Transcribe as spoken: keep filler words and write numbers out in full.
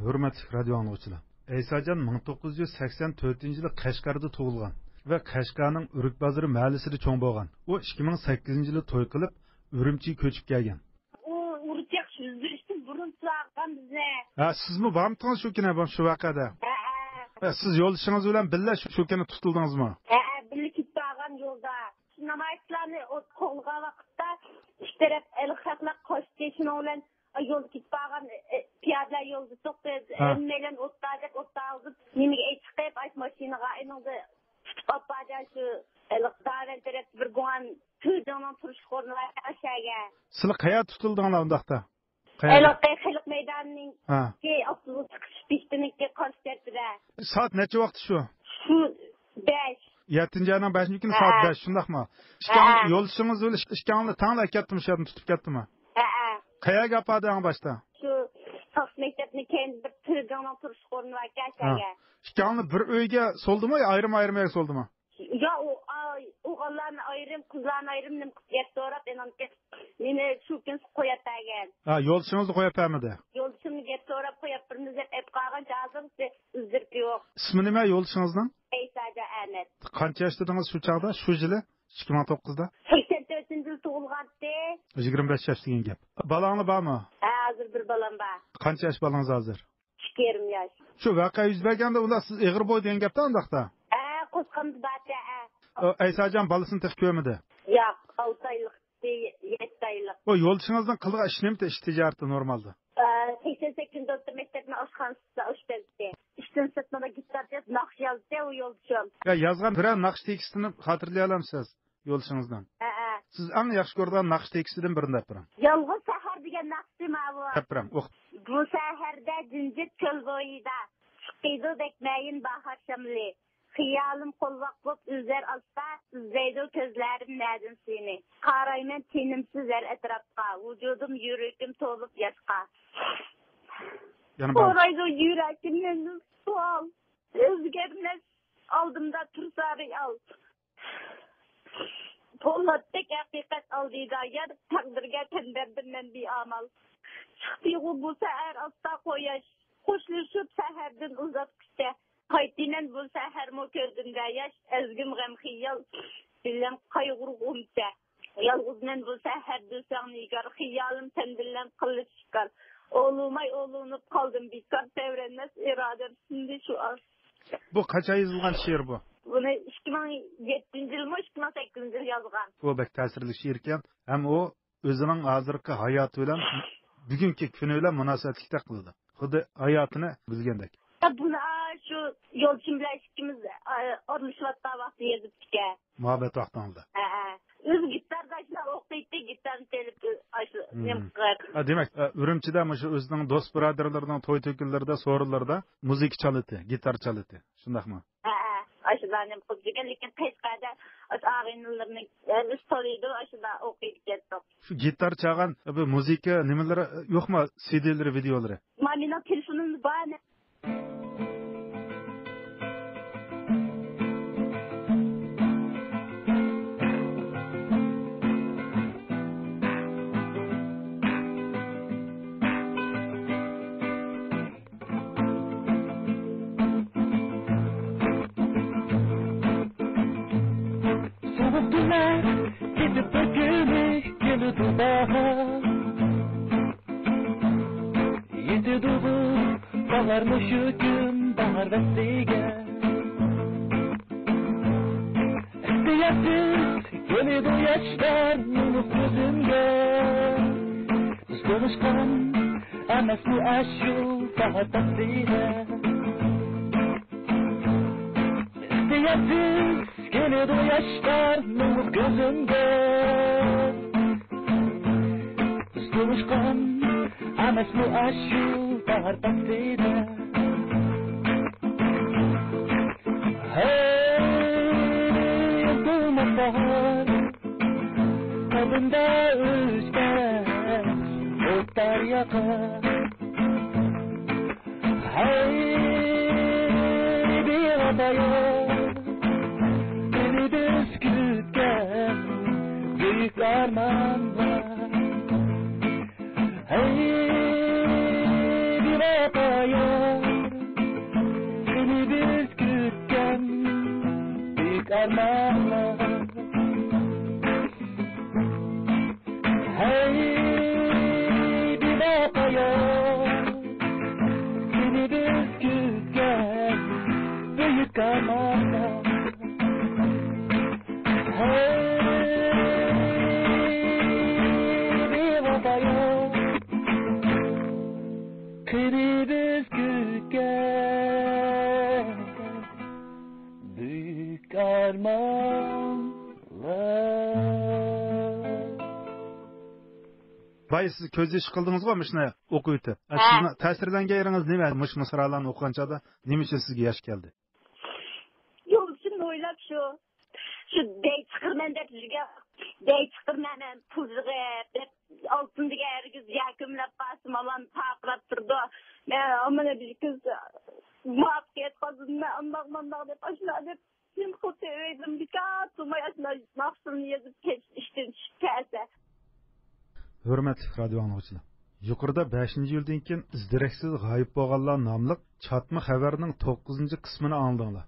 ھۆرمەتلىك رادىيو ئاڭلىغۇچىلار، ئەيساجان مىڭ توققۇز يۈز سەكسەن تۆتىنچى يىلى قەشقەردە تۇغۇلغان ۋە قەشقەرنىڭ ئۆرۈك بازىرى مەھەللىسىدە چوڭ بولغان. ئۇ ئىككى مىڭ سەككىزىنچى يىلى توي قىلىپ، ئۈرۈمچىگە كۆچۈپ كەلگەن. ئۇ ئۇرۇق ياخشى ئۈزۈلۈشتىن بۇرۇن تۇرغان بىزنى. ھە، سىزمۇ بارمىدىڭىز شۇ كۈنى بۇ، شۇ ۋەقەدە؟ ھە. ھە، سىز يولدىشىڭىز بىلەن بىللە شۇ، شۇ كۈنى تۇتۇلدىڭىزمۇ؟ ھە، بىللە كېتىپ بارغان يولدا. شۇ نامايىشچىلارنى ئوت قوغلىغان ۋاقىتتا ئىككى تەرەپ ئەل خەقلەر قاچتى. شۇنىڭ بىلەن يولدا كېتىپ بارغان، ئە، پىيادىلەر يولدا توختىدى. ھە. ھەممەيلەن ئوتتا دەپ ئوتتا ئالدىپ، نېمىگە ئېچىقىپ، ئاش ماشىنىغا ئېنىڭدا تۇتۇپ ئاپاردى. شۇ ھېلىقى داۋەن تەرەپتە بىر گۇڭان تۈزۈڭنىڭ تۇرۇش ئورنى بار ئاشەگە. سىلەر قەيەردە تۇتۇلدۇڭلار ئۇنداقتا؟ قەيەردە؟ ھېلىقى خەلق مەيدانىنىڭ ھە. ئاپتوبۇس چىقىش بېكىتىنىڭكى قارشى تەرىپىدە. سائەت نەچچە ۋاقتى شۇ؟ شۇ بەش. يەتتىنچى ئاينىڭ بەشىنچى كۈنى ھە. سائەت بەش، شۇنداقمۇ؟ ھە. ئىككىڭلار يولدىشىڭىز بىلەن ئىككىڭلار تەڭلا ئەكەتتىمۇ شۇ يەردىن تۇتۇپ كەتتىمۇ؟ ھە. قەيەرگە ئاپاردى ئەڭ باشتا؟ شۇ تاختا مەكتەپنىڭ كەينىدە بىر تۈزۈڭنىڭ تۇرۇش ئورنى باركەن، ھە. ئاشەگە. ئىككىڭلار بىر ئۆيگە سولدىمۇ يا ئايرىم-ئايرىم ئۆيگە سولدىمۇ؟ يا، ئۇ، ئا، ئوغۇللارنى ئايرىم، قىزلارنى ئايرىم نېمە قىلىپ گەپ سوراپ، ئېنىڭكى مېنى شۇ كۈنى قويۇپ بەرگەن. ھە، يولدىشىڭىزنى قويۇپ بەرمىدى؟ يولدىشىمنى گەپ سوراپ قويۇپ بېرىمىز دەپ ئېلىپ قالغان، ھازىرغىچە ئىز-دېرىكى يوق. ئىسمى نېمە يولدىشىڭىزنىڭ؟ ئەيساجان ئەمەت. قانچە ياشتا ئىدىڭىز شۇ چاغدا، شۇ يىلى؟ ئىككى مىڭ توققۇزدا؟ سەكسەن تۆتىنچى يىلى تۇغۇلغانتى. يىگىرمە بەش ياش دېگەن گەپ. بالاڭلار بارمۇ؟ ھە، ھازىر بىر بالام بار. قانچە ياش بالىڭىز ھازىر؟ ئىككى يېرىم ياش. شۇ ۋەقە يۈز بەرگەندە ئۇنداق سىز ئېغىر بوي دېگەن گەپتە ئۇنداقتا؟ ھە، قوسقاندا بارتى، ھە. ئەيساجان بالىسىنى تېخى كۆرمىدى؟ ياق، ئالتە ئايلىق، يەتتە ئايلىق. ئۇ يولدىشىڭىزنىڭ قىلغان ئىشى نېمىدى، ئىش تىجارىتى نورمالدا؟ ئە، سەكسەن سەككىزىنچى ئوتتۇرا مەكتەپنىڭ ئاشخانىسىدا ئىشلەيتتى. ئىشتىن سىرتىدا گىتار چېلىپ ناخشا يازدى ئۇ يولدىشىم. يا، يازغان بىرەر ناخشا تېكىستىنى خاتىرىلىيەلەمسىز يولدىشىڭىزنىڭ؟ ھە، ھە. سىز ئەڭ ياخشى كۆرىدىغان ناخشا تېكىستىدىن بىرنى دەپ بېرىڭ. يالغۇز سەھەر دېگەن ناخشىسى ماۋۇ. دەپ بېرىڭ، ئوق. بۇ سەھەردە جىمجىت كۆل بويىدا، چىقىدۇ بەك مەيىن باھار شامىلى. خىيالىم قولۋاق بوپ ئۈزەر ئاستا، ئىزدەيدۇ كۆزلەرىم نەدىن سېنى. قارايمەن تىنىمسىز ھەر ئەتراپقا، ۋۇجۇدۇم، يۈرىكىم تولۇپ ياشقا. يەنە بار. سورايدۇ يۈرىكىم مەندىن سوئال، ئۆزگەرمەس ئالدىمدا تۇرسا رېئال. پولاتتەك ھەقىقەت ئالدىدا يار، تەقدىرگە تەن بەردىم مەن بىئامال. چىقتىغۇ بۇ سەھەر ئاستا قۇياش، خوشلىشىپ سەھەردىن ئۇزاتقۇچە. قايتىمەن بۇ سەھەرمۇ كۆزۈمدە ياش، ئەزگۈم غەم خىيال بىلەن قايغۇرغۇمچە. يالغۇزمەن بۇ سەھەر دېسەڭ نىگار، خىيالىم سەن بىلەن قىلىش شىكار. ئولىماي ئولىنىپ قالدىم بىكار، تەۋرەنمەس ئىرادەم سۇندى شۇ ئاز. بۇ قاچان يېزىلغان شېئىر بۇ؟ بۇنى ئىككى مىڭ يەتتىنچى يىلمۇ، ئىككى مىڭ سەككىزىنچى يىل يازغان. بۇ بەك تەسىرلىك شېئىركەن. ھەم ئۇ ئۆزىنىڭ ھازىرقى ھاياتى بىلەن، بۈگۈنكى كۈنى بىلەن مۇناسىۋەتلىكتەك قىلىدۇ. خۇددى ھاياتىنى بىلگەندەك. بۇنى، ئا، شۇ يولدىشىم بىلەن ئىككىمىز، ئا، ئارىلىشىۋاتقان ۋاقتى يېزىپتىكەن. مۇھەببەت ۋاقتىڭىزدا. ھە، ھە. ئۆزى گىتاردا شۇنداق ئوقۇيتتى، گىتارنى چېلىپ، ئاشۇ مم. نېمە قىلار. ھە، دېمەك، ئە، ئۈرۈمچىدە مۇشۇ ئۆزىنىڭ دوست بۇرادەرلىرىنىڭ توي تۆكۈنلىرىدە، سورۇنلىرىدا مۇزىكا چالىتى، گىتار چالىتى. شۇنداقمۇ؟ ھە، ھە. ئاشۇنداق نېمە قىلىپ يۈرگەن، لېكىن قەشقەردە ئاشۇ ئاغىنىلىرىنىڭ ھەممىسى تويىدۇ، ئاشۇنداق ئوقۇيدىكەن. شۇ گىتار چالغان بۇ مۇزىكا نېمىلىرى يوقمۇ؟ سىدىلىرى، ۋىدېئولىرى؟ ما، مېنىڭ تېلېفونۇمدا بار. سوغۇق كۈنلەر كېتىپ بىر كۈنى كېلىدۇ باھار. يېتىدىغۇ باھار مۇشۇ كۈن باھار ۋەسلىگە. ئىختىيارسىز كېلىدۇ ياشلار يۇمۇپ كۆزۈمگە. بىز تونۇشقان ئەمەسمۇ ئاشۇ باھار پەسلىدە. ئىختىيارسىز كېلىدۇ ياشلار مېنىڭ كۆزۈمگە. بىز تونۇشقان ئەمەسمۇ ئاشۇ باھار پەسلىدە؟ ھەي، ئۇنتۇلماس باھار، قەلبىمدە ئۆچكەن ئوتلار ياقار. ھەي، بىۋاپا يار، مېنى بىز كۈتكەن بۈيۈك ئارمانلار. ھەي، بىۋاپا يار، قېرىمىز كۆركەم بۈيۈك ئارمانلار. باي، سىز كۆز يېشى قىلدىڭىزغۇ مۇشۇنى ئوقۇۋېتىپ؟ ھە. سىزنىڭ تەسىرلەنگەن يېرىڭىز نېمە؟ مۇشۇ مىسرالارنى ئوقۇغان چاغدا نېمە ئۈچۈن سىزگە ياش كەلدى؟ يولدىشىمنى ئويلاپ شۇ، شۇ دەي چىقىرىمەن دەپ يۈرگەن، دەي چىقىرىمەن مەن پۇل يىغىپ دەپ، ئالتۇن دېگەن ھەرگىز يەكۈنلەپ بارسا ماۋام پارقىراپ تۇرىدۇ. مەن ئامما بىر كۈز مۇۋەپپەقىيەت قازىنىمەن، ئانداق مانداق دەپ، ئاشۇنداق دەپ، نېمە قىلسا ئۆيدىن بىكار تۇرماي، ئاشۇنداق ناخشىلىرىنى يېزىپ كەچ ئىشتىن چۈشۈپ كەلسە. ھۆرمەتلىك رادىيو ئاڭلىغۇچىلار، يۇقىرىدا بەشىنچى ئىيۇلدىن كېيىن ئىز دېرەكسىز غايىب بولغانلار ناملىق چاتما خەۋەرنىڭ توققۇزىنچى قىسمىنى ئاڭلىدىڭلار.